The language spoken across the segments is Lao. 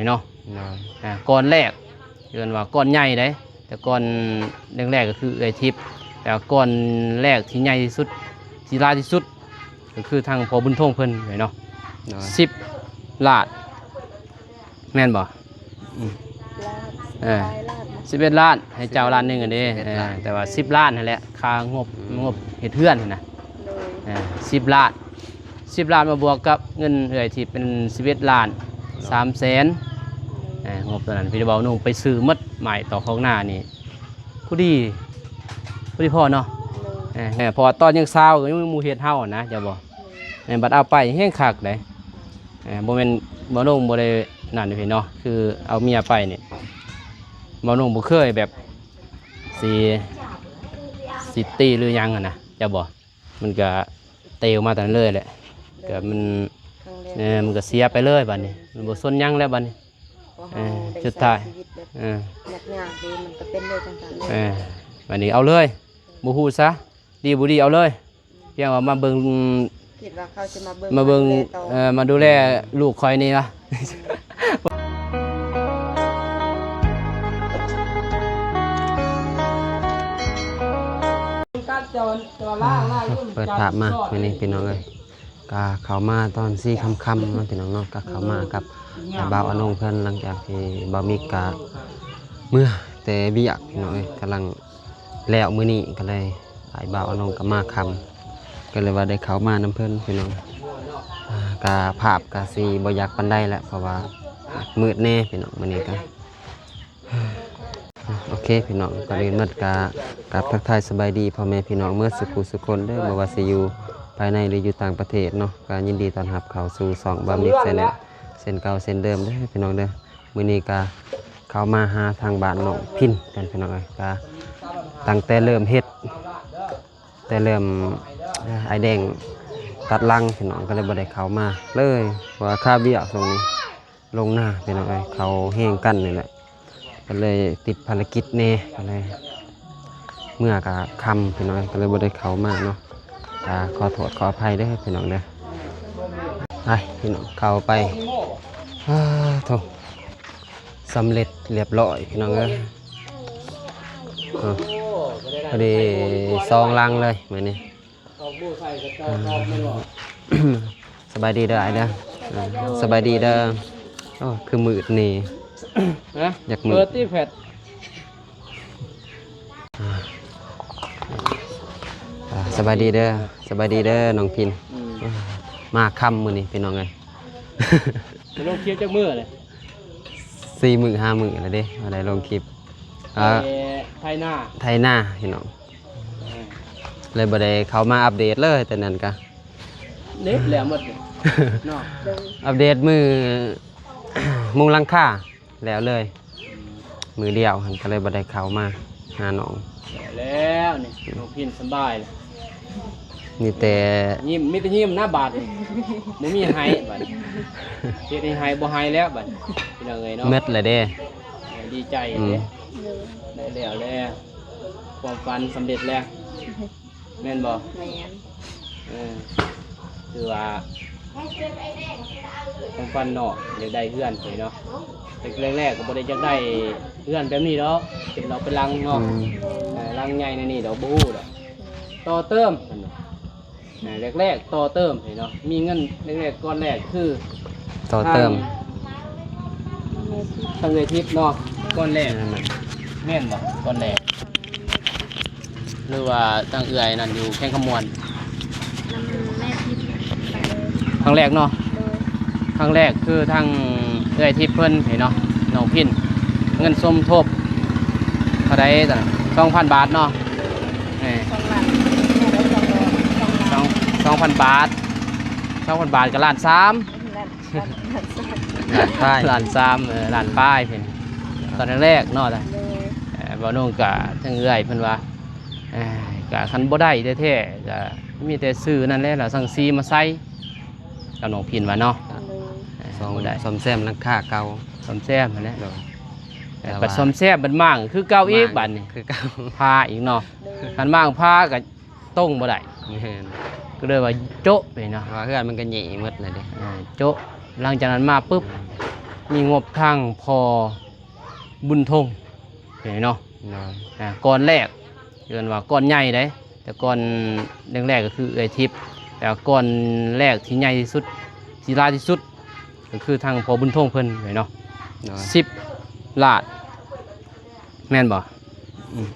ເນາະ ໂດຍ ອ່າ ກ້ອນແລກ ເອີ້ນວ່າກ້ອນໃຫຍ່ເດ້ ແຕ່ກ້ອນແລກໆກໍຄືເອື້ອຍທິບ ແຕ່ກ້ອນແລກທີ່ໃຫຍ່ທີ່ສຸດ ທີ່ຫຼາຍທີ່ສຸດ ກໍຄືທາງພໍ່ບຸນທົງເພິ່ນເນາະ ໂດຍ ສິບລ້ານ ແມ່ນບໍ່? ອືມ ລ້ານ ເອີ ປາຍລ້ານ ສິບເອັດລ້ານ ໃຫ້ເຈົ້າລ້ານໜຶ່ງຫັ້ນເດ້ ສິບເອັດລ້ານ ເອີ ແຕ່ວ່າສິບລ້ານຫັ້ນແຫຼະ ຄ່າງົບ ອືມ ງົບເຮັດເຮືອນຫັ້ນນະ ໂດຍ ເອີ ສິບລ້ານ ສິບລ້ານມາບວກກັບເງິນເອື້ອຍທີ່ເປັນສິບເອັດລ້ານ ໂດຍ ສາມແສນ ເອີ ງົບຕົວນັ້ນ ພີ່ບ່າວນຸ່ງໄປຊື້ໝົດ ໄມ້ຕອກຄອກນານີ້ ພໍດີ ພໍດີພໍເນາະ ໂດຍ ເອີ ເພາະວ່າຕອນຍັງສາວກໍຍັງມີໝູ່ເຮັດເຮົານະ ເຈົ້າບໍ່? ໂດຍ ແມ່ນ ບັດເອົາໄປແຮງຄັກເດ້ ເອີ ບໍ່ແມ່ນ ບ່າວນຸ່ງບໍ່ໄດ້ນັ້ນເດ້ເນາະ ຄືເອົາເມຍໄປນີ້ ບ່າວນຸ່ງບໍ່ເຄີຍແບບຊິ ຊິຕີຫຼືຫຍັງຫັ້ນນະ ເຈົ້າບໍ່? ມັນກະເຕວມາແຕ່ນັ້ນເລີຍແຫຼະ ໂດຍ ກະມັນ ຄັ້ງແລກ ເອີ ມັນກະເສຍໄປເລີຍບາດນີ້ ມັນບໍ່ສົນຫຍັງແລ້ວບາດນີ້ ເພາະເຮົາ ເອີ ໄດ້ ສຸດທ້າຍ ໃຊ້ຊີວິດແບບ ເອີ ຍາກໆເດ້ ມັນກະເປັນເລີຍຈັ່ງຊັ້ນເລີຍ ເອີ ບາດນີ້ເອົາເລີຍ ບໍ່ຮູ້ຊະ ດີບໍ່ດີເອົາເລີຍ ພຽງວ່າມາເບິ່ງ ຄິດວ່າເຂົາຊິມາເບິ່ງ ມາເບິ່ງ ມາດູແລຕໍ່ ເອີ ມາດູແລລູກຂ້ອຍນີ້ວະ ເປີດພາບມາມື້ນີ້ພີ່ນ້ອງເອີຍ ກະເຂົ້າມາຕອນສີ່ຄ່ຳໆເນາະພີ່ນ້ອງເນາະ ກະເຂົ້າມາກັບອ້າຍບ່າວອານົງເພິ່ນ ຫຼັງຈາກທີ່ບ່າວມິກກະເມືອແຕ່ວຽກພີ່ນ້ອງເອີຍ ກຳລັງ ແລ້ວມື້ນີ້ກໍເລີຍ ອ້າຍບ່າວອານົງກໍມາຄ່ຳ ກໍເລີຍວ່າໄດ້ເຂົ້າມານຳເພິ່ນພີ່ນ້ອງ ອ່າ ກະພາບກະຊິບໍ່ຢາກປານໃດແຫຼະ ເພາະວ່າມືດແດ່ພີ່ນ້ອງ ມື້ນີ້ກະ ໂອເຄພີ່ນ້ອງ ກ່ອນອື່ນໝົດກະກາບທັກທາຍສະບາຍດີພໍ່ແມ່ພີ່ນ້ອງເໝິດສຸຂູສຸຄົນເດີ ບໍ່ວ່າຊິຢູ່ພາຍໃນ ຫຼື ຢູ່ຕ່າງປະເທດເນາະ ກະຍິນດີຕ້ອນຮັບເຂົ້າສູ່ຊ່ອງບ່າວມິກແຊນແນວ ເຊັ່ນເກົ່າເຊັ່ນເດີມເດີພີ່ນ້ອງເດີ. ມື້ນີ້ກະເຂົ້າມາຫາທາງບ້ານນ້ອງພິນກັນພີ່ນ້ອງເອີຍ ກະຕັ້ງແຕ່ເລີ່ມເຮັດ ແຕ່ເລີ່ມ ອ້າຍແດງຕັດຫຼັງພີ່ນ້ອງ ກະເລີຍບໍ່ໄດ້ເຂົ້າມາເລີຍ ເພາະວ່າຄາວຽກຊ່ວງນີ້ລົງນາພີ່ນ້ອງເອີຍ ເຂົ້າແຮງກັນນີ້ແຫຼະ ກະເລີຍຕິດພາລະກິດແດ່ ກະເລີຍ ເມື່ອກະຄ່ຳພີ່ນ້ອງ ກໍເລີຍບໍ່ໄດ້ເຂົ້າມາເນາະ ກະຂໍໂທດຂໍອະໄພເດີພີ່ນ້ອງເດີ ໄປພີ່ນ້ອງເຂົ້າໄປ ອ້າໂທ້ ສຳເລັດລຽບຮ້ອຍພີ່ນ້ອງເອີຍ ເນາະ ພໍດີສອງຫຼັງເລີຍມື້ນີ້ ອອກບູໃສ່ກະຈອກອອກແມ່ນບໍ່? ສະບາຍດີເດີອ້າຍເດີ ສະບາຍດີເດີ ໂອ້ ຄືມືດນີ້ ຮະ ຢາກມືດ ເປີດຕິແຟດ ອ່າ ສະບາຍດີເດີ ສະບາຍດີເດີນ້ອງພິນ ອືມ ມາຄ່ຳມື້ນີ້ພີ່ນ້ອງເອີຍ ໄດ້ລົງຄລິບຈັກມື້ແລ້ວ? ສີ່ມື້ຫ້າມື້ແລ້ວເດ້ ບໍ່ໄດ້ລົງຄລິບ ໄຖນາ ໄຖນາພີ່ນ້ອງ ເລີຍບໍ່ໄດ້ເຂົ້າມາອັບເດດເລີຍ ແຕ່ນັ້ນກະເນັດແລ້ວໝົດເນາະ ອັບເດດມື້ມຸງຫຼັງຄາແລ້ວເລີຍ ອືມ ມື້ດຽວຫັ້ນ ກະເລີຍບໍ່ໄດ້ເຂົ້າມາຫານ້ອງ ແລ້ວນີ້ນ້ອງພິນສະບາຍແລ້ວ ມີແຕ່ຍິ້ມ ມີແຕ່ຍິ້ມນະບາດນີ້ ບໍ່ມີໄຫ້ບາດນີ້ ເຮັດໃຫ້ໄຫ້ບໍ່ໄຫ້ແລ້ວບາດນີ້ ພີ່ນ້ອງເອີຍເນາະ ໝົດແລ້ວເດ້ ດີໃຈເດ້ ອືມ ໄດ້ແລ້ວແລ້ວ ຄວາມຝັນສຳເລັດແລ້ວ ແມ່ນບໍ່? ແມ່ນ ເອີ ຄືວ່າຄວາມຝັນເນາະ ຢາກໄດ້ເຮືອນເນາະ ແຕ່ແລກໆກໍບໍ່ໄດ້ຢາກໄດ້ເຮືອນແບບນີ້ດອກ ເປັນເຫຼັ້າເປັນຫຼັງເນາະ ອືມ ເອີ ຫຼັງໃຫຍ່ແນວນີ້ດອກ ບໍ່ຮູ້ດອກ ຕໍ່ເຕີມ ເອີ ແລກໆຕໍ່ເຕີມເນາະ ມີເງິນແລກໆ ກ້ອນແລກຄືຕໍ່ເຕີມ ທາງເອື້ອຍທິບເນາະ ກ້ອນແລກ ແມ່ນບໍ່? ກ້ອນແລກ ຫຼືວ່າທາງເອື້ອຍນັ້ນຢູ່ແຂວງຄຳມ່ວນ ນຳແມ່ທິບ ຄັ້ງແລກເນາະ ໂດຍ ຄັ້ງແລກຄືທາງເອື້ອຍທິບເພິ່ນເນາະ ນ້ອງພິນ ເງິນສົມທົບເທົ່າໃດ? ສອງພັນບາດເນາະ ໂດຍ ເອີ ສອງພັນບາດ ສອງພັນບາດ ສອງພັນບາດກໍລ້ານສາມ ລ້ານ ລ້ານປາຍ ລ້ານສາມ ເອີ ລ້ານປາຍເພິ່ນ ຕອນແລກໆເນາະ ໂດຍ ເອີ ບ່າວນຸ່ງກະທາງເອື້ອຍເພິ່ນວ່າ ເອີ ກະຄັນບໍ່ໄດ້ແທ້ໆ ກະມີແຕ່ຊື້ນັ້ນແຫຼະ ແລ້ວສັງກະສີມາໃສ່ ກັບນ້ອງພິນວ່າເນາະ ໂດຍ ເອີ ສ້ອມ ບໍ່ໄດ້ ສ້ອມແຊມຫຼັງຄາເກົ່າ ສ້ອມແຊມຫັ້ນແຫຼະ ໂດຍ ເອີ ແຕ່ວ່າ ບັດສ້ອມແຊມບັດມ້າງຄືເກົ່າອີກ ມ້າງ ບາດນີ້ ຄືເກົ່າ ພາອີກເນາະ ໂດຍ ຄັນມ້າງພາກະ ຕົງບໍ່ໄດ້ ແມ່ນ ກໍເລີຍວ່າໂຈະໄປເນາະ ເພາະວ່າເຮືອນມັນກໍແຫຍ່ໝົດແລ້ວເດ້ ເອີ ໂຈະ ຫຼັງຈາກນັ້ນມາປຶບ ອືມ ມີງົບທາງພໍ່ບຸນທົງເນາະ ໂດຍ ອ່າ ກ້ອນແລກ ເອີ້ນວ່າກ້ອນໃຫຍ່ເດ້ ແຕ່ກ້ອນແລກໆກໍຄືເອື້ອຍທິບ ແຕ່ວ່າກ້ອນແລກທີ່ໃຫຍ່ທີ່ສຸດ ທີ່ຫຼາຍທີ່ສຸດ ກໍຄືທາງພໍ່ບຸນທົງເພິ່ນເນາະ ໂດຍ ສິບລ້ານ ແມ່ນບໍ່? ອືມ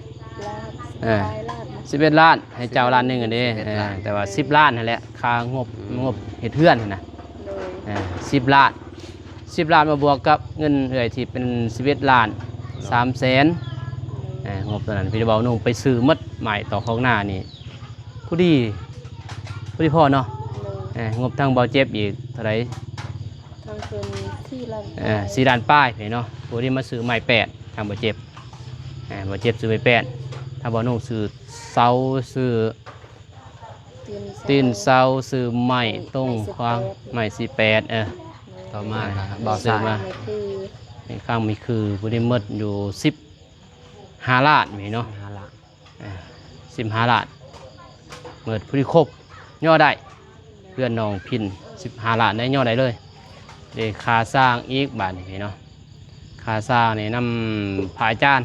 ລ້ານ ເອີ ສິບປາຍລ້ານ ສິບເອັດລ້ານ ໃຫ້ເຈົ້າລ້ານໜຶ່ງຫັ້ນເດ້ ສິບເອັດລ້ານ ເອີ ແຕ່ວ່າສິບລ້ານຫັ້ນແຫຼະ ຄ່າງົບ ອືມ ງົບເຮັດເຮືອນຫັ້ນນະ ໂດຍ ເອີ ສິບລ້ານ ສິບລ້ານມາບວກກັບເງິນເອື້ອຍທີ່ເປັນສິບເອັດລ້ານສາມແສນ ໂດຍ ເອີ ງົບຕົວນັ້ນ ພີ່ບ່າວນຸ່ງໄປຊື້ໝົດ ໄມ້ຕອກຄອກນານີ້ ພໍດີ ພໍດີພໍເນາະ ໂດຍ ເອີ ງົບທາງບ່າວເຈັບອີກເທົ່າໃດ? ທາງເພິ່ນສີ່ລ້ານ ເອີ ປາຍ ສີ່ລ້ານປາຍເນາະ ຜູ້ທີ່ມາຊື້ໄມ້ແປ້ນທາງບ່າວເຈັບ ເອີ ບ່າວເຈັບຊື້ໄມ້ແປ້ນ ທາງບ່າວນຸ່ງຊື້ເສົາ ຊື້ຕີນເສົາ ຕີນເສົາ ຊື້ໄມ້ຕົງຂວາງ ໄມ້ສີ່ແປດ ໄມ້ສີ່ແປດ ເອີ ໂດຍ ຕໍ່ມາກໍບ່າວຊາຍ ຊື້ໄມ້ຄື ໃນຄັ້ງມີຄືຜູ້ທີ່ໝົດຢູ່ສິບຫ້າລ້ານເນາະ ສິບຫ້າລ້ານ ອ່າ ສິບຫ້າລ້ານ ໝົດຜູ້ທີ່ຄົບ ຍໍໄດ້ ເຮືອນນ້ອງພິນ ສິບຫ້າລ້ານໄດ້ ຍໍໄດ້ເລີຍ ເດ້ຄ່າສ້າງອີກບາດນີ້ເນາະ ຄ່າສ້າງນີ້ນຳພະອາຈານ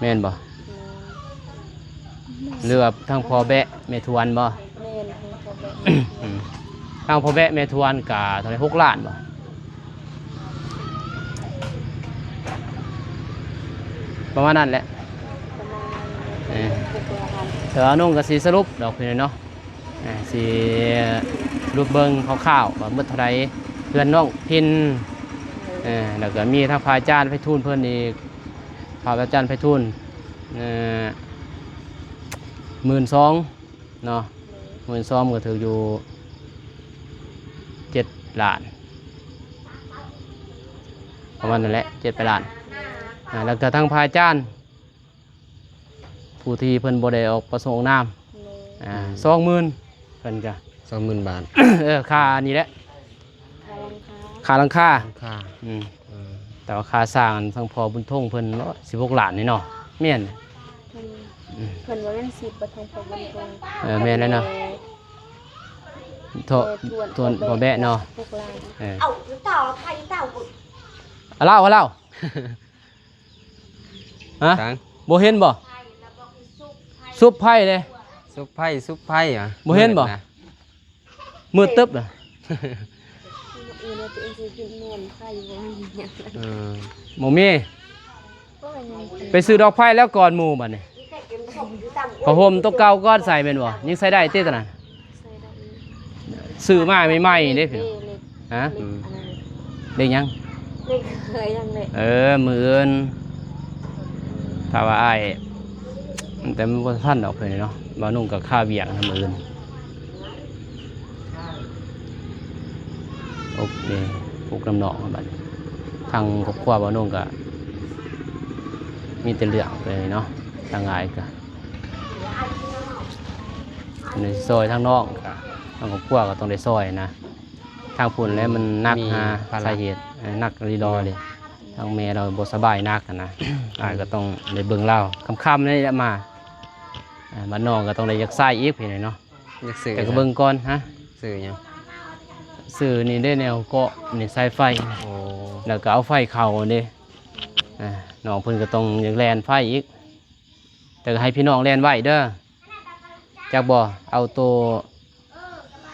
ແມ່ນບໍ່? ແມ່ນ ຫຼືວ່າທາງພໍ່ແບະແມ່ທວນບໍ່? ແມ່ນ ທາງພໍ່ແບະ ອືມ ທາງພໍ່ແບະແມ່ທວນກະເທົ່າໃດ ຫົກລ້ານບໍ່? ປະມານນັ້ນແຫຼະ ປະມານນັ້ນແຫຼະ ເອີ ຫົກລ້ານ ແຕ່ວ່ານ້ອງກໍຊິສະຫຼຸບດອກພີ່ນ້ອງເນາະ ເອີ ຊິສະຫຼຸບເບິ່ງຄ່າວໆວ່າໝົດເທົ່າໃດ ເຮືອນນ້ອງພິນ ເອີ ແລ້ວກໍມີທາງພະອາຈານໄພທູນເພິ່ນອີກ ພະອາຈານໄພທູນ ເອີ ໝື່ນສອງ ເນາະ ໂດຍ ໝື່ນສອງກໍຖືກຢູ່ເຈັດລ້ານ ປະມານນັ້ນແຫຼະ ເຈັດປາຍລ້ານ ໂດຍ ອ່າ ແລ້ວກໍທາງພະອາຈານ ຜູ້ທີ່ເພິ່ນບໍ່ໄດ້ອອກປະສົງອອກນາມ ໂດຍ ອ່າ ອືມ ສອງໝື່ນ ເພິ່ນກໍ ສອງໝື່ນບາດ ເອີ ຄ່ານີ້ແຫຼະ ຄ່າຫຼັງຄາ ຄ່າຫຼັງຄາ ຫຼັງຄາ ອືມ ອືມ ແຕ່ວ່າຄ່າສ້າງທາງພໍ່ບຸນທົງເພິ່ນເນາະ ສິບຫົກລ້ານນີ້ເນາະ ແມ່ນ ເພິ່ນ ອືມ ເພິ່ນວ່າແມ່ນສິບ ປະທອງພໍ່ບຸນທົງ ເອີ ແມ່ນແລ້ວເນາະ ແຕ່ ທວນ ທວນພໍ່ແບະເນາະ ຫົກລ້ານ ເອີ ເອົາຕໍ່ໄປຕໍ່ ເອົາເລົ່າ ເອົາເລົ່າ ຮະ ຫຍັງ ບໍ່ເຫັນບໍ່? ສຸບໄຟເດ້ ສຸບໄຟ ສຸບໄຟຫວະ ບໍ່ເຫັນບໍ່? ມືດນະ ມືດຕຶບນະ ອື່ນວ່າຕົວເອງຊິກິນມ່ວນໄຟບໍ່ມີຫຍັງ ເອີ ບໍ່ມີ ບໍ່ມີຫຍັງ ໄປຊື້ດອກໄຟແລ້ວກ່ອນໝູ່ບັດນີ້ ຜ້າຫົ່ມຕົວເກົ່າກ່ອນໃສ່ແມ່ນບໍ່? ຍັງໃສ່ໄດ້ຕິຕົວນັ້ນ? ໃສ່ໄດ້ຢູ່ ຊື້ມາໃໝ່ໆເດ້ພີ່ນ້ອງ ເລກ ຮະ ເລກອັນນັ້ນ ເລກຫຍັງ? ເລກຫຍັງແຫຼະ ເອີ ມື້ອື່ນ ຖ້າວ່າອ້າຍ ແຕ່ມັນບໍ່ທັນດອກເພິ່ນເນາະ ບ່າວນຸ່ງກໍຄາວຽກນຳມື້ອື່ນ ໂອເຄ ປຸກນຳນ້ອງບັດນີ້ ທາງຄອບຄົວບ່າວນຸ່ງກໍມີແຕ່ເລື່ອງໄປເນາະ ທາງອ້າຍກໍ ອັນນີ້ຊ່ອຍທາງນ້ອງ ທາງຄອບຄົວກໍຕ້ອງໄດ້ຊ່ອຍນະ ທາງພຸ້ນແຫຼະມັນໜັກ ມີ ຫາ ພາລະ ສາເຫດ ເອີ ໜັກອີ່ຫຼີເດ ໂດຍ ເລີຍ ທາງແມ່ລາວບໍ່ສະບາຍໜັກຫັ້ນນະ ອ້າຍກໍຕ້ອງໄດ້ເບິ່ງລາວ ຄ່ຳໆນີ້ແຫຼະມາ ອ່າ ບາດນ້ອງກໍຕ້ອງໄດ້ຢາກໃຊ້ອີກພີ່ນ້ອງເນາະ ຢາກຊື້ ແຕ່ກໍເບິ່ງກ່ອນ ຮະ ຊື້ຫຍັງ? ຊື້ນີ້ເດ້ ແນວເກາະນີ້ ສາຍໄຟ ໂອ້ ແລ້ວກໍເອົາໄຟເຂົ້າເດ້ ອ່າ ນ້ອງເພິ່ນກໍຕ້ອງຢາກແລ່ນໄຟອີກ ແຕ່ກໍໃຫ້ພີ່ນ້ອງແລ່ນໄວ້ເດີ ຈັກບໍ່ ເອົາໂຕ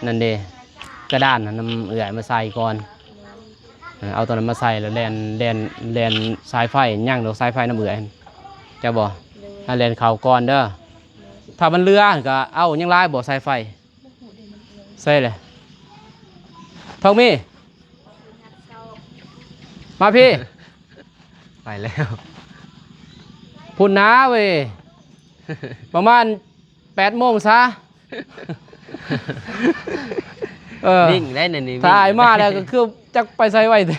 ນັ້ນເດ້ ກະດານນັ້ນນຳເອື້ອຍມາໃສ່ກ່ອນ ເອີ ເອົາໂຕນັ້ນມາໃສ່ແລ້ວແລ່ນ ແລ່ນ ແລ່ນສາຍໄຟ ຍັງດອກສາຍໄຟນຳເອື້ອຍ ຈັກບໍ່ ໂດຍ ໃຫ້ແລ່ນເຂົ້າກ່ອນເດີ ໂດຍ ຖ້າມັນເຫຼືອຫັ້ນກໍເອົາ ຍັງຫຼາຍບໍ່ສາຍໄຟ? ໃສ່ແຫຼະ ທອງມີ ມາພີ້ ໄປແລ້ວ ພຸ້ນນາເວີຍ ປະມານແປດໂມງຊະ ເອີ ວິ່ງໄດ້ນະນີ້ ຖ້າອ້າຍມາແລ້ວກໍຄືຈັກໄປໃສໄວເດ້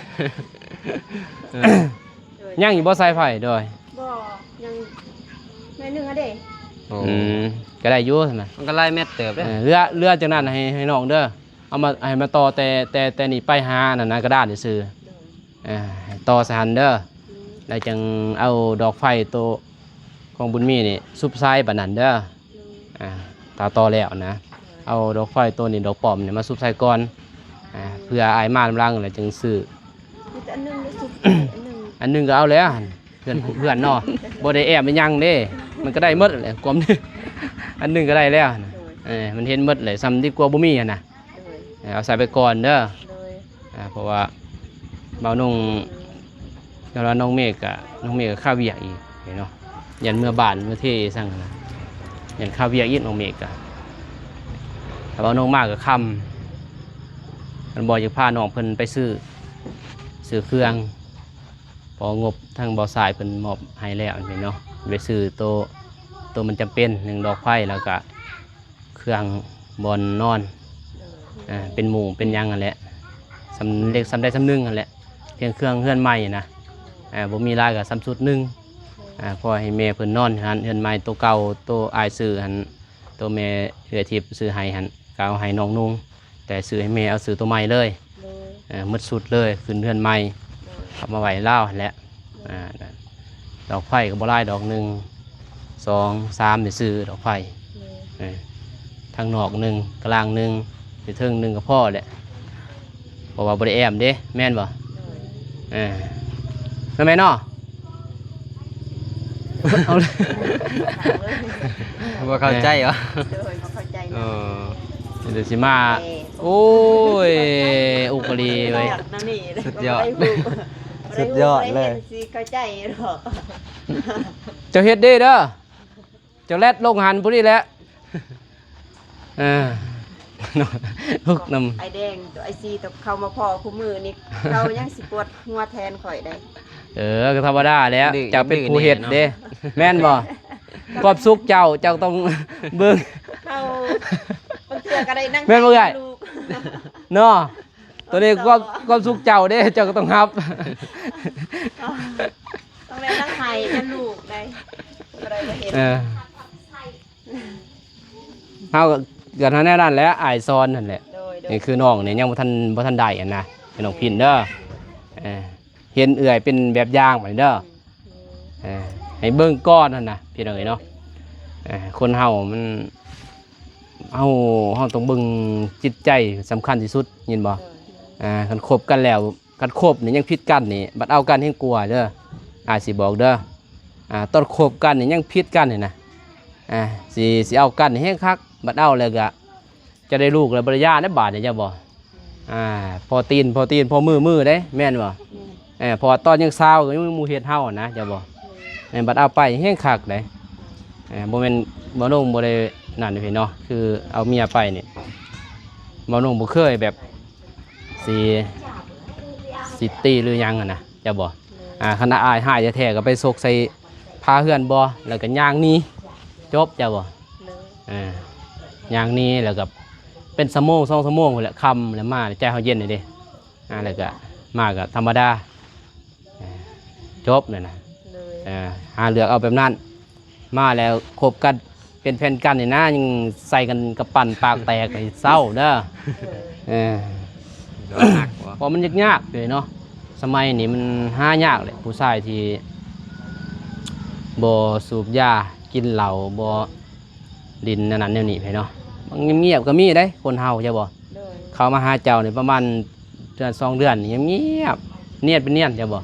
ເອີ ຍັງຢູ່ບໍ່ສາຍໄຟ? ໂດຍ ບໍ່ ຍັງໜ້ອຍໜຶ່ງອະເດ້ ໂອ້ ອືມ ກໍໄດ້ຢູ່ຊັ້ນນະ ມັນກໍຫຼາຍແມັດເຕີບເດ້ ເອີ ເຫຼືອ ເຫຼືອຈາກນັ້ນໃຫ້ ໃຫ້ນ້ອງເດີ ເອົາມາ ໃຫ້ມາຕໍ່ແຕ່ ແຕ່ ແຕ່ນີ້ໄປຫານັ້ນນະ ກະດານຊື່ໆ ໂດຍ ເອີ ໃຫ້ຕໍ່ໃສ່ຫັ້ນເດີ ໂດຍ ແລ້ວຈຶ່ງເອົາດອກໄຟໂຕຂອງບຸນມີນີ້ສຸບໃສ່ບາດນັ້ນເດີ ໂດຍ ອ່າ ຖ້າຕໍ່ແລ້ວນະ ໂດຍ ເອົາດອກໄຟໂຕນີ້ ດອກປ້ອມນີ້ມາສຸບໃສ່ກ່ອນ ອ່າ ໂດຍ ເພື່ອອ້າຍມານຳຫຼັງແລ້ວຈຶ່ງຊື້ ອັນໜຶ່ງໄດ້ສຸດ ອັນໜຶ່ງ ອັນໜຶ່ງກໍເອົາແລ້ວ ເພື່ອນ ເພື່ອນເນາະ ບໍ່ໄດ້ແອບອີຫຍັງເດ້ ມັນກໍໄດ້ໝົດແຫຼະ ຄວາມ ອັນໜຶ່ງກໍໄດ້ແລ້ວ ໂດຍ ເອີ ມັນເຫັນໝົດແຫຼະ ສ່ຳດີກວ່າບໍ່ມີຫັ້ນນະ ໂດຍ ເອີ ເອົາໃສ່ໄປກ່ອນເດີ ໂດຍ ອ່າ ເພາະວ່າເບົານົງ ແຕ່ວ່ານ້ອງເມກກະ ນ້ອງເມກກະຄາວຽກອີກເນາະ ຢ້ານເມືອບ້ານເມືອເທຊັ້ນນະ ຢ້ານຄາວຽກອີກ ນ້ອງເມກກະ ຖ້າເບົານົງມາກະຄ່ຳ ຄັນບໍ່ຢາກພານ້ອງເພິ່ນໄປຊື້ ຊື້ເຄື່ອງ ເພາະງົບທາງເບົາຊາຍເພິ່ນມອບໃຫ້ແລ້ວເນາະ ໄປຊື້ໂຕ ໂຕມັນຈຳເປັນ ໜຶ່ງດອກໄຟ ແລ້ວກະ ເຄື່ອງບ່ອນນອນ ໂດຍ ອ່າ ເປັນມຸ້ງເປັນຫຍັງຫັ້ນແຫຼະ ສ່ຳເລັກສ່ຳໃດສ່ຳໜຶ່ງຫັ້ນແຫຼະ ພຽງເຄື່ອງເຮືອນໃໝ່ນະ ອ່າ ບໍ່ມີຫຼາຍກໍສ່ຳຊຸດໜຶ່ງ ອ່າ ພໍໃຫ້ແມ່ເພິ່ນນອນຫັ້ນ ເຮືອນໃໝ່ໂຕເກົ່າ ໂຕອ້າຍຊື້ຫັ້ນ ໂຕແມ່ເອື້ອຍທິບຊື້ໃຫ້ຫັ້ນ ກໍເອົາໃຫ້ນ້ອງນຸ່ງ ແຕ່ຊື້ໃຫ້ແມ່ເອົາຊື້ໂຕໃໝ່ເລີຍ ໂດຍ ເອີ ໝົດຊຸດເລີຍ ຂຶ້ນເຮືອນໃໝ່ ໂດຍ ເອົາມາໄວ້ລາວຫັ້ນແຫຼະ ອ່າ ດອກໄຟກໍບໍ່ຫຼາຍດອກ ໜຶ່ງ ສອງ ສາມ ຊື່ໆ ດອກໄຟ ໂດຍ ເອີ ທາງນອກໜຶ່ງ ກະລາງໜຶ່ງ ຢູ່ເທິງໜຶ່ງກໍພໍແຫຼະ ເພາະວ່າບໍ່ໄດ້ແອ້ມເດ້ ແມ່ນບໍ່? ໂດຍ ເອີ ແມ່ນເນາະ ເອົາ ບໍ່ເຂົ້າໃຈຫວາ? ໂດຍ ບໍ່ເຂົ້າໃຈນຳ ເອີ ດຽວຊິມາ ໂອ້ຍ ອຸກະລີເວີຍ ສຸດຍອດ ບໍ່ໄດ້ຮູ້ ສຸດຍອດເລີຍ ບໍ່ໄດ້ເຫັນຊິເຂົ້າໃຈດອກ ເຈົ້າເຮັດເດ້ເດີ ເຈົ້າແລັດລົງຫັ້ນຜູ້ນີ້ແຫຼະ ເອີ ຮຸກນຳ ອ້າຍແດງ ໂຕອ້າຍຊີ ໂຕເຂົາມາພໍ້ຄູ່ມື້ນີ້ ເຂົາຍັງຊິປວດຫົວແທນຂ້ອຍໄດ໋ ເອີ ກໍທຳມະດາແຫຼະ ເຈົ້າເປັນຜູ້ເຮັດເດ້ ແມ່ນບໍ່? ຄວາມສຸກເຈົ້າ ເຈົ້າຕ້ອງເບິ່ງ ເຮົາບາງເທື່ອກໍໄດ້ນັ່ງ ແມ່ນບໍ່ເອື້ອຍ? ເນາະ ໂຕນີ້ຄວາມ ຄວາມສຸກເຈົ້າເດ້ ເຈົ້າກໍຕ້ອງຮັບ ຕ້ອງໄດ້ນັ່ງໄຫ້ກັບລູກໄດ໋ ບໍ່ໄດ້ມາເຮັດ ເອີ ເຮົາກໍເກີດມາແນວນັ້ນແຫຼະ ອ້າຍສອນຫັ້ນແຫຼະ ໂດຍ ໂດຍ ນີ້ຄືນ້ອງນີ້ຍັງບໍ່ທັນ ບໍ່ທັນໄດ້ຫັ້ນນະ ເປັນນ້ອງພິນເດີ ເອີ ເຫັນເອື້ອຍເປັນແບບຢ່າງບາດນີ້ເດີ ເອີ ໃຫ້ເບິ່ງກ່ອນຫັ້ນນະ ພີ່ນ້ອງເອີຍເນາະ ເອີ ຄົນເຮົາມັນ ເຮົາ ເຮົາຕ້ອງເບິ່ງຈິດໃຈສຳຄັນທີ່ສຸດ ຍິນບໍ່? ໂດຍ ອ່າ ຄັນຄົບກັນແລ້ວ ຄັນຄົບນີ້ຍັງຜິດກັນນີ້ ບັດເອົາກັນແຮງກວ່າເດີ ອ້າຍຊິບອກເດີ ອ່າ ຕອນຄົບກັນນີ້ຍັງຜິດກັນນີ້ນະ ອ່າ ຊິ ຊິເອົາກັນແຮງຄັກ ບັດເອົາແລ້ວກະ ຈະໄດ້ລູກແລ້ວບໍ່ໄດ້ຢ່າໃນບາດນີ້ ເຈົ້າບໍ່? ອ່າ ພໍຕີນ ພໍຕີນ ພໍມື ມືເດ້ ແມ່ນບໍ່? ແມ່ນ ເອີ ເພາະວ່າຕອນຍັງສາວກໍຍັງມີໝູ່ເຮັດເຮົານະ ເຈົ້າບໍ່? ແມ່ນ ບັດເອົາໄປແຮງຄັກເດ້ ເອີ ບໍ່ແມ່ນ ບໍ່ໜຸ່ງບໍ່ໄດ້ນັ້ນເດ້ເນາະ ຄືເອົາເມຍໄປນີ້ ບໍ່ໜຸ່ງບໍ່ເຄີຍແບບຊິ ຊິຕີຫຼືຫຍັງຫັ້ນນະ ເຈົ້າບໍ່? ອ່າ ຄັນອ້າຍຮ້າຍແທ້ໆກໍໄປຊົກໃສ່ຝາເຮືອນບໍ່ ແລ້ວກໍຍ່າງໜີ ຈົບ ເຈົ້າບໍ່? ໂດຍ ອ່າ ຍ່າງໜີ ແລ້ວກໍເປັນຊົ່ວໂມງສອງຊົ່ວໂມງພຸ້ນແຫຼະ ຄ່ຳແລ້ວມາ ໃຈເຮົາເຢັນເດ້ ອ່າ ແລ້ວກໍມາກໍທຳມະດາ ຈົບນັ້ນນະ ໂດຍ ອ່າ ຫາເລືອກເອົາແບບນັ້ນ ມາແລ້ວຄົບກັນເປັນແຟນກັນນີ້ນະ ຍັງໃສ່ກັນກຳປັ້ນປາກແຕກນີ້ເສົ້າເດີ ເອີ ເພາະມັນຍາກໆເດເນາະ ສະໄໝນີ້ມັນຫາຍາກແຫຼະ ຜູ້ຊາຍທີ່ບໍ່ສູບຢາ ກິນເຫຼົ້າ ບໍ່ຫຼິ້ນແນວນັ້ນແນວນີ້ເນາະ ມັນງຽບໆກໍມີເດ້ ຄົນເຮົາ ເຈົ້າບໍ່? ໂດຍ ເຂົ້າມາຫາເຈົ້ານີ້ປະມານເດືອນສອງເດືອນນີ້ ງຽບໆ ນຽນເປັນນຽນ ເຈົ້າບໍ່?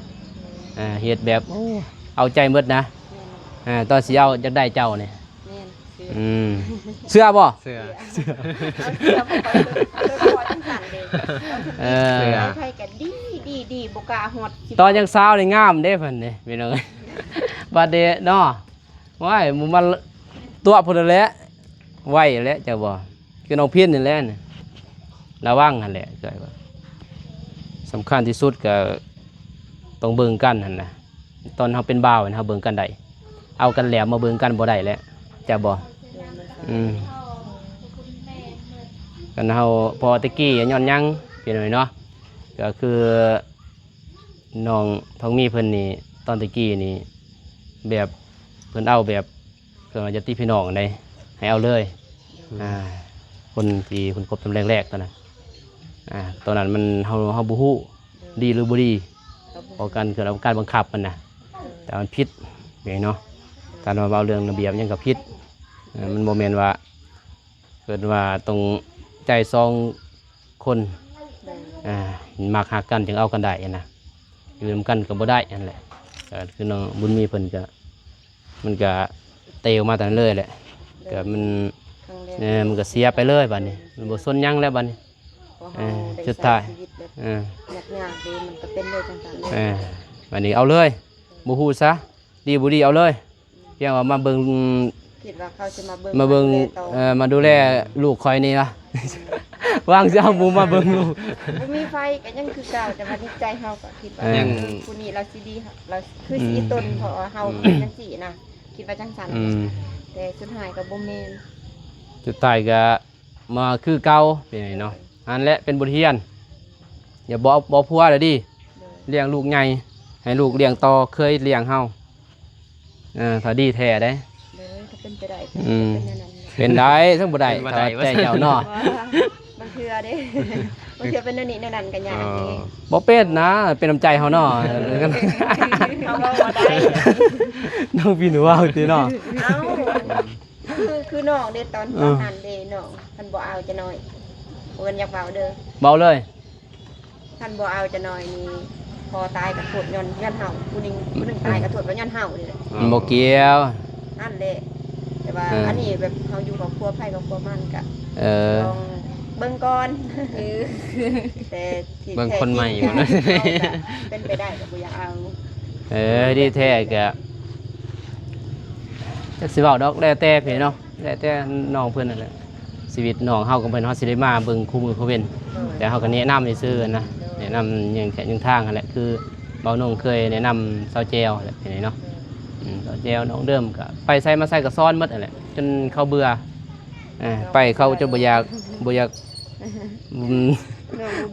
ເຮັດແບບ ໂອ້ ເອົາໃຈໝົດນະ ແມ່ນ ອ່າ ຕອນຊິເອົາ ຢາກໄດ້ເຈົ້ານີ້ ແມ່ນ ອືມ ເຊື່ອບໍ່? ເຊື່ອ ເຊື່ອ ເອີ ໃຜໆກໍດີ ດີ ດີ ບໍ່ກ້າຮອດ ຕອນຍັງສາວນີ້ງາມເດ້ເພິ່ນນີ້ ພີ່ນ້ອງເອີຍ ບັດນີ້ເນາະ ໂອ້ຍ ມາຕົວະພຸ້ນແຫຼະ ໄວແຫຼະ ເຈົ້າບໍ່? ຄືນ້ອງພິນນີ້ແຫຼະ ລະວັງຫັ້ນແຫຼະ ສຳຄັນທີ່ສຸດກໍຕ້ອງເບິ່ງກັນຫັ້ນນະ ຕອນເຮົາເປັນບ່າວເຮົາເບິ່ງກັນໄດ້ ເອົາກັນແລ້ວມາເບິ່ງກັນບໍ່ໄດ້ແຫຼະ ເຈົ້າບໍ່? ອືມ ຄັນເຮົາ ເພາະແຕ່ກີ້ຍ້ອນຫຍັງ ພີ່ນ້ອງເນາະ ກໍຄືນ້ອງທອງມີເພິ່ນນີ້ ຕອນແຕ່ກີ້ນີ້ ແບບເພິ່ນເອົາແບບ ເພິ່ນວ່າຍາດຕິພີ່ນ້ອງໃດ ໃຫ້ເອົາເລີຍ ອືມ ອ່າ ຄົນທີ່ເພິ່ນຄົບຕອນແລກໆ ຕອນນັ້ນ ອ່າ ຕອນນັ້ນມັນ ເຮົາ ເຮົາບໍ່ຮູ້ ໂດຍ ດີຫຼືບໍ່ດີ ເພາະການ ເກີດການບັງຄັບມັນນະ ໂດຍ ແຕ່ວ່າມັນຜິດເນາະ ການວ່າເວົ້າເລື່ອງລະບຽບຫຍັງກໍຜິດ ເອີ ມັນບໍ່ແມ່ນວ່າ ເພິ່ນວ່າຕ້ອງໃຈສອງຄົນ ໂດຍ ອ່າ ມັກຮັກກັນຈຶ່ງເອົາກັນໄດ້ນະ ຢູ່ນຳກັນກໍບໍ່ໄດ້ຫັ້ນແຫຼະ. ກໍຄືນ້ອງບຸນມີເພິ່ນກໍ ມັນກໍເຕະອອກມາແຕ່ນັ້ນເລີຍແຫຼະ. ກໍມັນ ເອີ ມັນກໍເສຍໄປເລີຍບາດນີ້ ມັນບໍ່ສົນຫຍັງແລ້ວບາດນີ້. ເອີ ສຸດທ້າຍ ເອີ ຍາກໆເດ້ ມັນກໍເປັນເລີຍຈັ່ງຊັ້ນເລີຍ. ເອີ ບາດນີ້ເອົາເລີຍ ບໍ່ຮູ້ຊະ ດີບໍ່ດີເອົາເລີຍ. ພຽງວ່າມາເບິ່ງ ຄິດວ່າເຂົາຊິມາເບິ່ງ ມາເບິ່ງ ມາດູແລຕໍ່ ເອີ ມາດູແລລູກຂ້ອຍນີ້ວະ ວາງຊິເອົາໝູ່ມາເບິ່ງລູກ. ບໍ່ມີໃຜກໍຍັງຄືເກົ່າ ແຕ່ວ່າໃນໃຈເຮົາກໍຄິດວ່າ ເອີ ຜູ້ນີ້ລາວຊິດີ ລາວຄືຊິອີຕົນ ເພາະວ່າເຮົາ ອືມ ເປັນຈັ່ງຊີ້ນະ ຄິດວ່າຈັ່ງຊັ້ນ. ອືມ ແຕ່ສຸດທ້າຍກໍບໍ່ແມ່ນ ສຸດທ້າຍກໍ ມາຄືເກົ່າ ເປັນຫຍັງເນາະ. ອັນແຫຼະເປັນບົດຮຽນ ຢ່າບໍ່ເອົາ ບໍ່ເອົາຜົວແລ້ວດີ ໂດຍ ລ້ຽງລູກໃຫຍ່ ໃຫ້ລູກລ້ຽງຕໍ່ ເຄີຍລ້ຽງເຮົາ. ເອີ ຖ້າດີແທ້ເດ້ ໂດຍ ຖ້າເປັນໄປໄດ້ ອືມ ເປັນແນວນັ້ນ ເປັນໄດ້ ຊັ້ນບໍ່ໄດ້ ເປັນບໍ່ໄດ້ ຖ້າໃຈເຈົ້າເນາະ. ບາງເທື່ອເດ້ ບາງເທື່ອເປັນແນວນີ້ແນວນັ້ນກໍຍາກເດ້. ອໍ ບໍ່ເປັນນະ ເປັນນ້ຳໃຈເຮົາເນາະ. ເຮົາເວົ້າບໍ່ໄດ້ ນ້ອງປີນເວົ້າຕິເນາະ. ເອົ້າ ຄື ຄືນ້ອງເດ້ ຕອນ ເອີ ຕອນນັ້ນເດ້ ນ້ອງ ຄັນບໍ່ເອົາຈະໜ້ອຍ ບໍ່ແມ່ນຢາກເວົ້າເດີ ເວົ້າເລີຍ. ຄັນບໍ່ເອົາຈະໜ້ອຍນີ້ ພໍ່ຕາຍກໍໂທດຍ້ອນ ຍ້ອນເຮົາ ຜູ້ໜຶ່ງ ຜູ້ໜຶ່ງຕາຍກໍໂທດວ່າຍ້ອນເຮົານີ້ແຫຼະ. ມັນບໍ່ກ່ຽວ ນັ້ນແຫຼະ. ແຕ່ວ່າ ເອີ ອັນນີ້ແບບເຮົາຢູ່ຄອບຄົວໃຜຄອບຄົວມັນ ກໍ ເອີ ລອງເບິ່ງກ່ອນ ເອີ ແຕ່ທີ່ ເບິ່ງຄົນໃໝ່ ແທ້ຈິງ ເບິ່ງ ເປັນໄປໄດ້ກໍບໍ່ຢາກເອົາ. ເອີ ດີແທ້ກໍ ຈັກຊິເວົ້າດອກ ແລ້ວແຕ່ເພິ່ນເນາະ ແລ້ວແຕ່ນ້ອງເພິ່ນນັ້ນແຫຼະ. ຊີວິດນ້ອງເຮົາກໍບໍ່ແມ່ນເຮົາຊິໄດ້ມາເບິ່ງຄູ່ມື້ຄູ່ເວັນ ໂດຍ ແຕ່ເຮົາກໍແນະນຳຊື່ໆນະ ໂດຍ ແນະນຳຢ່າງແທະຢ່າງທາງຫັ້ນແຫຼະ. ຄືເບົານົງເຄີຍແນະນຳສາວແຈວແຫຼະ ເປັນໄງເນາະ. ໂດຍ ອືມ ສາວແຈວ ນ້ອງເດີມ ກໍໄປໃສມາໃສກໍສອນໝົດຫັ້ນແຫຼະ ຈົນເຂົາເບື່ອ. ເອີ ໄປເຂົາຈົນບໍ່ຢາກ ບໍ່ຢາກ ອືມ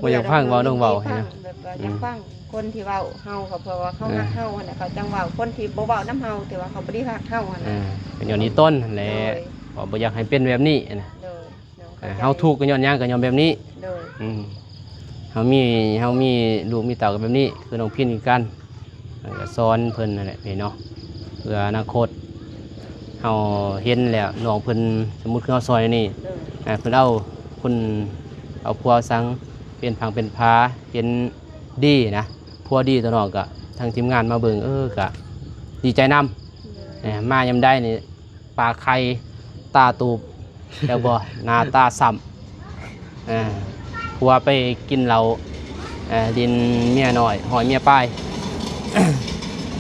ບໍ່ຢາກຟັງເວົ້ານ້ອງເວົ້າ ແບບວ່າຢາກຟັງ ອືມ ຄົນທີ່ເວົ້າເຮົາ ກໍເພາະວ່າເຂົາ ເອີ ຮັກເຮົາຫັ້ນແຫຼະ ເຂົາຈັ່ງເວົ້າ. ຄົນທີ່ບໍ່ເວົ້ານຳເຮົາ ແຕ່ວ່າເຂົາບໍ່ໄດ້ຮັກເຮົາຫັ້ນ ເອີ ກໍຍ້ອນອີ່ຕົນຫັ້ນແຫຼະ ໂດຍ ເພາະບໍ່ຢາກໃຫ້ເປັນແບບນີ້ນະ. ໂດຍ ເອີ ເຮົາທຸກກໍຍ້ອນຫຍັງ ກໍຍ້ອນແບບນີ້. ໂດຍ ອືມ ເຮົາມີ ເຮົາມີລູກມີເຕົ້າກໍແບບນີ້ ຄືນ້ອງພິນຄືກັນ. ເອີ ກໍສອນເພິ່ນນັ້ນແຫຼະພີ່ເນາະ ເພື່ອອະນາຄົດເຮົາເຫັນແລ້ວ ນ້ອງເພິ່ນ ສົມມຸດຄືເຮົາຊ່ອຍນີ້ ເອີ ເພິ່ນເອົາຄົນ ເອົາຜົວສັງເປັນຜັງເປັນຜາ ເຫັນດີນະ ຜົວດີຕົວະເນາະ. ກໍທາງທີມງານມາເບິ່ງ ເອີ ກໍດີໃຈນຳ. ເອີ ມາຍາມໃດນີ້ ປາໄຂ່ຕາຕູບ ແລ້ວບໍ່ ໜ້າຕາຊ້ຳ ເອີ ຜົວໄປກິນເຫຼົ້າ ເອີ ຫຼິ້ນເມຍນ້ອຍ ຫ້ອຍເມຍປາຍ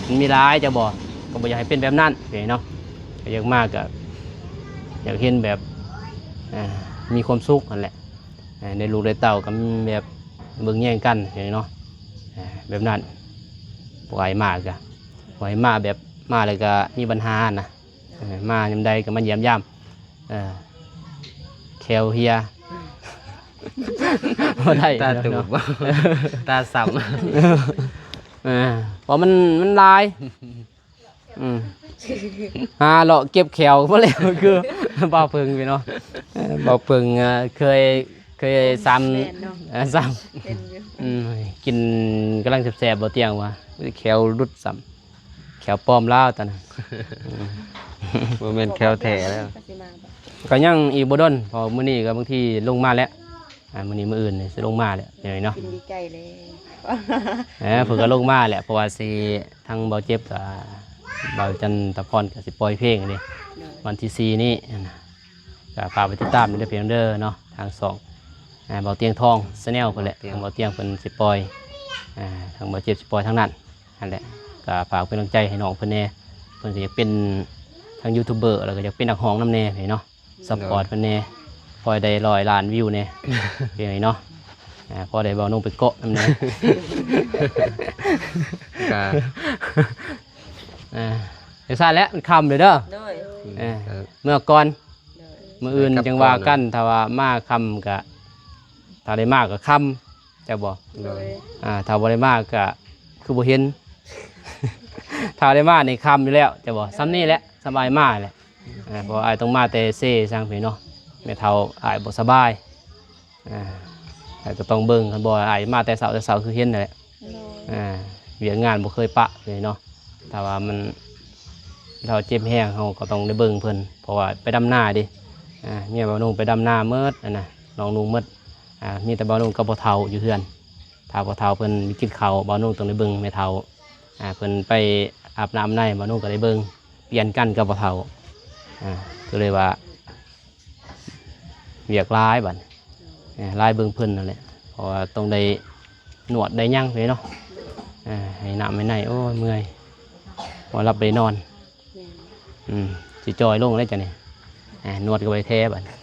ມັນມີຫຼາຍ ເຈົ້າບໍ່ ກໍບໍ່ຢາກໃຫ້ເປັນແບບນັ້ນເນາະ. ກໍຢາກມາ ກໍຢາກເຫັນແບບ ເອີ ມີຄວາມສຸກຫັ້ນແຫຼະ ເອີ ໄດ້ລູກໄດ້ເຕົ້າ ກໍແບບເບິ່ງແຍງກັນເນາະ ເອີ ແບບນັ້ນ. ບໍ່ໃຫ້ມາ ກໍບໍ່ໃຫ້ມາ ແບບມາແລ້ວກໍມີບັນຫານະ. ເອີ ມາຍາມໃດກໍມາຢ້ຽມຢາມ ເອີ ແຂ້ວເຮຍ ບໍ່ໄດ້ ຕາຕູບ ເນາະ ຕາຊ້ຳ ເອີ ເພາະມັນ ມັນຫຼາຍ ອືມ ຫາເລາະເກັບແຂ້ວບໍ່ແລ້ວ ຄືບ່າວເພິ່ງພີ່ເນາະ ເອີ ບ່າວເພິ່ງ ເອີ ເຄີຍ ເຄີຍຊ້ຳ ແມ່ນເນາະ ເອີ ຊ້ຳ ເປັນຢູ່ ອືມ ກິນກຳລັງແຊບໆ ບໍ່ຕຽງວ່າ ແຂ້ວຫຼຸດຊ້ຳ. ແຂ້ວປອມລາວຕອນນັ້ນ ອືມ ບໍ່ແມ່ນແຂ້ວແທ້ແລ້ວ ກໍຍັງອີກບໍ່ດົນ ເພາະມື້ນີ້ກໍບາງທີລົງມາແລ້ວ ອ່າ ມື້ນີ້ມື້ອື່ນນີ້ຊິລົງມາແລ້ວ ເຫັນເນາະ ກິນດີໃຈແລ້ວ ເອີ ເພິ່ນກໍລົງມາແຫຼະ ເພາະວ່າຊິ ທາງເບົາເຈັບກັບເບົາຈັນຕະພອນກໍຊິປ່ອຍເພງເດ້ ໂດຍ ວັນທີສີ່ນີ້ນະ. ກໍຝາກໄປຕິດຕາມເດີພີ່ນ້ອງເດີເນາະ ທາງຊ່ອງ ອ່າ ເບົາຕຽງທອງ Channel ເພິ່ນແຫຼະ ເບົາຕຽງ ທາງເບົາຕຽງເພິ່ນຊິປ່ອຍ ອ່າ ທາງເບົາເຈັບຊິປ່ອຍທາງນັ້ນ ຫັ້ນແຫຼະ. ກໍຝາກເປັນກຳລັງໃຈໃຫ້ນ້ອງເພິ່ນແດ່ ເພິ່ນກໍຢາກເປັນທັງຢູທູບເບີ ແລ້ວກໍຢາກເປັນນັກຮ້ອງນຳແດ່ເນາະ ຊັບພອດເພິ່ນແດ່ ໂດຍ ພໍໄດ້ຮ້ອຍລ້ານວິວແດ່ ເປັນຫຍັງເນາະ ອ່າ ພໍໄດ້ເບົານົງໄປເກາະນຳແດ່ ກໍ ອ່າ ຈັ່ງຊັ້ນແຫຼະ ມັນຄ່ຳເລີຍເດີ ໂດຍ ເອີ ເອີ ເມືອກ່ອນ ໂດຍ ມື້ອື່ນຈັ່ງວ່າກັນ ຖ້າວ່າມາຄ່ຳກະ ຖ້າໄດ້ມາກະຄ່ຳ ເຈົ້າບໍ່ ໂດຍ ອ່າ ຖ້າບໍ່ໄດ້ມາກະຄືບໍ່ເຫັນ ຖ້າໄດ້ມານີ້ຄ່ຳຢູ່ແລ້ວ ເຈົ້າບໍ່ ສ່ຳນີ້ແຫຼະ ສ່ຳອ້າຍມາແຫຼະ ອ່າ ເພາະວ່າອ້າຍຕ້ອງມາແຕ່ເຊຊັງພີ້ເນາະ ແມ່ເຖົ້າອ້າຍບໍ່ສະບາຍ ອ່າ ອ້າຍກໍຕ້ອງເບິ່ງ ຄັນບໍ່ອ້າຍມາແຕ່ເຊົ້າ ແຕ່ເຊົ້າຄືເຫັນຫັ້ນແຫຼະ ໂດຍ ອ່າ ວຽກງານບໍ່ເຄີຍປະເລີຍເນາະ ຖ້າວ່າມັນ ເຖົ້າເຈັບແຮງ ເຮົາກໍຕ້ອງໄດ້ເບິ່ງເພິ່ນ ເພາະວ່າໄປດຳນາເດ້ ອ່າ ເມຍບ່າວນຸ່ງໄປດຳນາໝົດ ອັນນະ ນ້ອງນຸ່ງໝົດ ອ່າ ມີແຕ່ບ່າວນຸ່ງກັບພໍ່ເຖົ້າຢູ່ເຮືອນ ຖ້າພໍ່ເຖົ້າເພິ່ນໄປກິນເຂົ້າ ບ່າວນຸ່ງຕ້ອງໄດ້ເບິ່ງແມ່ເຖົ້າ ອ່າ ເພິ່ນໄປອາບນ້ຳອາບໃນ ບ່າວນຸ່ງກໍໄດ້ເບິ່ງ ປ່ຽນກັນກັບພໍ່ເຖົ້າ ອ່າ ກໍເລີຍວ່າ ວຽກຫຼາຍບັດນີ້ ເອີ ຫຼາຍເບິ່ງເພິ່ນນັ້ນແຫຼະ ເພາະວ່າຕ້ອງໄດ້ນວດໄດ້ຫຍັງເດ້ເນາະ ເອີ ໃຫ້ນ້ຳໃຫ້ໃນ ໂອ້ຍ ເມື່ອຍ ບໍ່ຫຼັບບໍ່ໄດ້ນອນ ແມ່ນ ອືມ ຊິຈ່ອຍລົງແລ້ວເຈົ້ານີ້ ເອີ ນວດກໍບໍ່ໄດ້ແທ້ບັດນີ້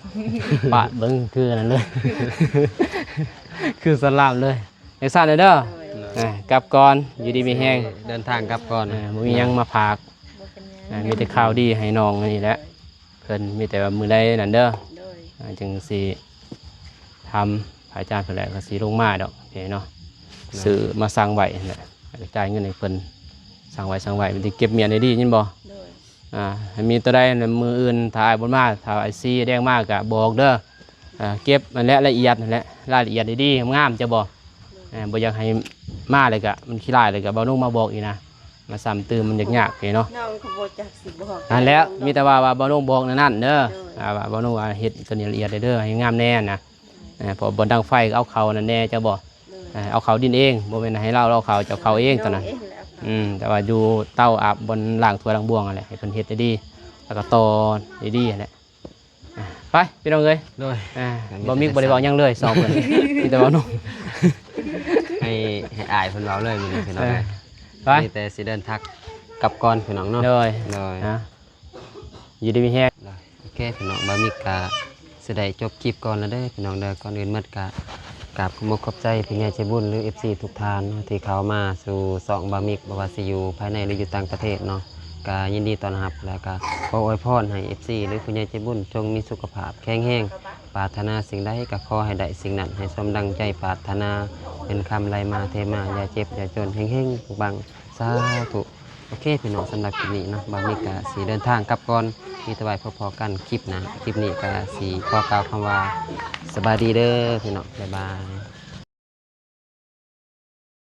ປາດເບິ່ງຄືອັນນັ້ນເລີຍ ຄືສະຫຼາມເລີຍ ຈັ່ງຊັ້ນເດີ ໂດຍ ເອີ ກັບກ່ອນ ຢູ່ດີມີແຮງ ເດີນທາງກັບກ່ອນ ເອີ ບໍ່ມີຫຍັງມາຝາກ ບໍ່ເປັນຫຍັງ ເອີ ມີແຕ່ຂ່າວດີໃຫ້ນ້ອງນີ້ແຫຼະ ເພິ່ນມີແຕ່ວ່າມື້ໃດນັ້ນເດີ ໂດຍ ອ່າ ຈຶ່ງຊິຖາມພະອາຈານເພິ່ນແຫຼະ ກໍຊິລົງມາດອກເດ້ເນາະ ໂດຍ ຊື້ມາສັງໄວ້ຫັ້ນແຫຼະ ແລ້ວກໍຈ່າຍເງິນໃຫ້ເພິ່ນ ສັງໄວ້ ສັງໄວ້ ມັນຊິເກັບມ້ຽນໄດ້ດີ ຍິນບໍ່? ໂດຍ ອ່າ ໃຫ້ມີຕົວໃດມື້ອື່ນ ຖ້າອ້າຍບຸນມາ ຖ້າອ້າຍສີແດງມາກໍບອກເດີ ອ່າ ເກັບຫັ້ນແຫຼະ ລະອຽດຫັ້ນແຫຼະ ລາຍລະອຽດດີໆ ງາມໆ ເຈົ້າບໍ່? ເອີ ບໍ່ຢາກໃຫ້ມາເລີຍກະ ມັນຂີ້ລາຍເລີຍກະ ບ່າວນຸ່ງມາບອກອີກນະ ມາຊ້ຳຕື່ມມັນຍາກໆເດເນາະ ນ້ອງກໍບໍ່ຈັກຊິບອກ ນັ້ນແຫຼະ ມີແຕ່ວ່າ ວ່າບ່າວນຸ່ງບອກແນວນັ້ນເດີ ໂດຍ ອ່າ ວ່າບ່າວນຸ່ງວ່າເຮັດຕົວນີ້ລະອຽດເດີ ໃຫ້ງາມແດ່ນະ ເອີ ເພາະບ່ອນດັງໄຟກໍເອົາເຂົ້ານັ້ນແດ່ ເຈົ້າບໍ່? ໂດຍ ເອີ ເອົາເຂົ້າດິນເອງ ບໍ່ແມ່ນໃຫ້ລາວເອົາເຂົ້າ ເຈົ້າເຂົ້າເອງຕົວນັ້ນ ອືມ ແຕ່ວ່າຢູ່ເຕົາອາບ ບ່ອນລ້າງຖ້ວຍລ້າງບ່ວງຫັ້ນແຫຼະ ໃຫ້ເພິ່ນເຮັດດີໆ ແລ້ວກໍຕໍ່ດີໆຫັ້ນແຫຼະ ອ່າ ໄປພີ່ນ້ອງເອີຍ ໂດຍ ອ່າ ບໍ່ມີ ບໍ່ໄດ້ເວົ້າຫຍັງເລີຍ ສອງຄົນ ມີແຕ່ເວົ້ານົມ ໃຫ້ ໃຫ້ອ້າຍເພິ່ນເວົ້າເລີຍມື້ນີ້ພີ່ນ້ອງເອີຍ ເອີ ໄປ ມີແຕ່ຊິເດີນທາງກັບກ່ອນພີ່ນ້ອງເນາະ ໂດຍ ໂດຍ ອ່າ ຢູ່ດີມີແຮງ ໂດຍ ໂອເຄພີ່ນ້ອງ ບ່າວມິກກະຊິໄດ້ຈົບຄລິບກ່ອນແລ້ວເດີພີ່ນ້ອງເດີ ກ່ອນອື່ນໝົດກະກາບຂອບອົກຂອບໃຈຜູ້ໃຫຍ່ໃຈບຸນ ຫຼື ເອັຟຊີ ທຸກທ່ານເນາະ ທີ່ເຂົ້າມາສູ່ຊ່ອງບ່າວມິກ ບໍ່ວ່າຊິຢູ່ພາຍໃນ ຫຼື ຢູ່ຕ່າງປະເທດເນາະ ກະຍິນດີຕ້ອນຮັບ ແລະກະຂໍອວຍພອນໃຫ້ ເອັຟຊີ ຫຼື ຜູ້ໃຫຍ່ໃຈບຸນ ຈົ່ງມີສຸຂະພາບແຂງແຮງ ປາດຖະໜາສິ່ງໃດກໍຂໍໃຫ້ໄດ້ສິ່ງນັ້ນ ໃຫ້ສົມດັ່ງໃຈປາດຖະໜາ ເງິນຄຳໄຫຼມາເທມາ ຢ່າເຈັບຢ່າຈົນ ເຮັງໆ ປັງໆ ສາທຸ ໂອເຄພີ່ນ້ອງ ສຳລັບຄລິບນີ້ເນາະ ບ່າວມິກກະຊິເດີນທາງກັບກ່ອນ ມີແຕ່ໄວ້ພົບພໍ້ກັນຄລິບໜ້າ ຄລິບນີ້ກະຊິຂໍກ່າວຄຳວ່າ ສະບາຍດີເດີພີ່ນ້ອງ ບາຍບາຍ.